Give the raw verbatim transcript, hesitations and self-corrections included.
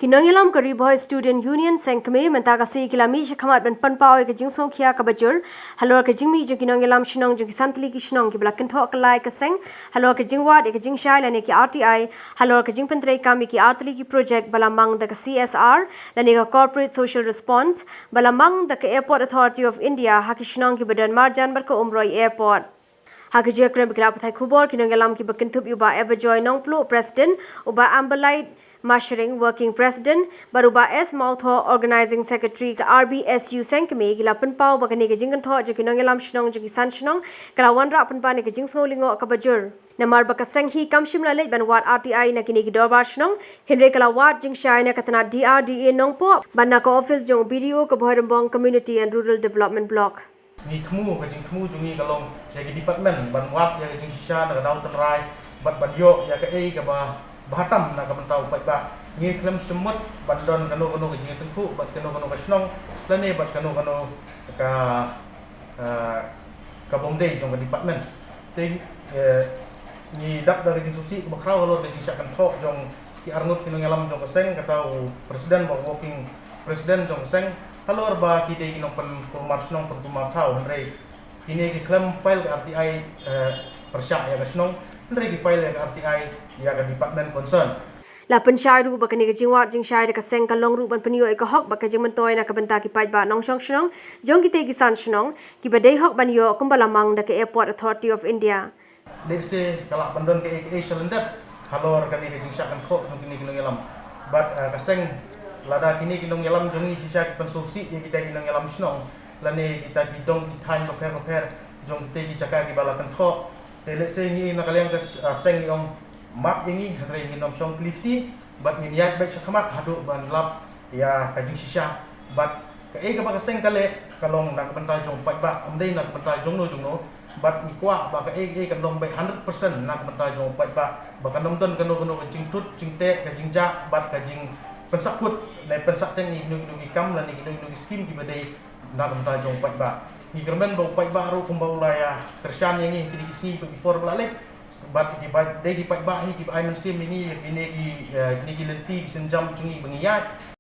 Ki nongïalam ka Ri Bhoi Student Union Seng Kmie mynta ka sngi ki la mih shakhmat ban pynpaw ïa ka jingsngewkhia kaba jur halor ka jingmih jong ki nongïalam shnong jong ki san tylli ki shnong kiba la kynthoh kylla ïa ka seng halor ka jingwad ïa ka jingshai lane ki R T I halor ka jingpyntreikam ïa ki ar tylli ki project ba la mang da ka C S R lane ka Corporate Social Response ba la mang da ka Airport Authority of India ha ki shnong kiba don marjan bad ka Umroi Airport. Ha ka jingïakren bad ki lad pathai khubor, ki nongïalam kiba kynthup ïa u Bah Everjoy Nongpluh, President, u Bah Amberlight Mashering, Working President, bad u Bah S Mawthoh, Organising Secretary ka R B S U Seng Kmie, ki la pynpaw ba kane ka jingkynthoh jong ki nongïalam shnong jong ki san shnong ka la wanrah pynban ïa ka jingsngew lyngngoh kaba jur. Namar ba ka seng hi kam shym la leit ban wad R T I na kine ki dorbar shnong, hynrei ka la wad jingshai na ka tnat D R D A Nongpoh bad na ka office jong u B D O ka Bhoirymbong Community and Rural Development Block. Ngi thmu, ka jingthmu jong ngi ka long ïa ki department ban wad ïa ka jingshisha na ka daw tynrai bad ban ïoh ïa kaei kaba bha tam na ka bynta u paidbah. Ngi khlem shym mut ban don kano kano ka jingïatyngkhuh bad kano kano ka shnong lane bad kano kano ka, ah, ka bym dei jong ka department. Te, eh, ngi dap da ka jingsngewsih kaba khraw halor ka jingshah kynthoh jong ki arngut ki nongïalam jong ka seng, kata u president bad working president jong ka seng, halor ba ki dei ki nongpynkulmar shnong pynkulmar thaw, hynrei kine ki khlem file ka R T I, eh, pyrshah ïa ka shnong, hynrei ki file ïa ka R T I ïa ka department concern. La pynshai ruh ba kane ka jingwad jingshai da ka seng ka long ruh ban pynïoh ïa ka hok bad ka jingmyntoi na ka bynta ki paidbah nongshong shnong jong kitei ki san shnong kiba dei hok ban ïoh kumba la mang da ka Airport Authority of India. Lehse ka lah ban don kaei kaei sha lyndet halor kane ka jingshah kynthoh jong kine ki nongïalam. Bad, eh, ka seng, lada kine ki nongïalam jong ngi shisha ki pynsngewsih ïa kita ki nongïalam shnong lane kita ki dong ki thaiñ bapher bapher jong kita ki jaka kiba la kynthoh, te lehse ngi na ka liang ka, eh, seng ngi ong map ïa ngi, hynrei ngin ym shong kli kti bad ngin ïaid beit shakhmat haduh ban lap ïa ka jingshisha. Bad kaei kaba ka seng ka leh ka long na ka bynta jong u paidbah, ym dei na ka bynta jongno jongno. Bad ngi kwah ba kaei kaei kan long beit hundred percent na ka bynta jong u paidbah, ba kan ym don kano kano ka jingtut jingteh, ka jingjah bad ka jingpynsahkut ne pynsahteng ïa kino kino ki kam lane kino kino ki skim kiba dei na ka bynta jong u paidbah. Ngi kyrmen ba u paidbah ruh kumba u la ïa kyrshan ïa ngi ha kine ki sngi bad ki por ba la leit, bad ki paid, dei ki paidbah hi kiba ai mynsiem ïa ngi, ïa kine ki, eh, kine ki lynti ki sienjam jong ngi ba ngi ïaid.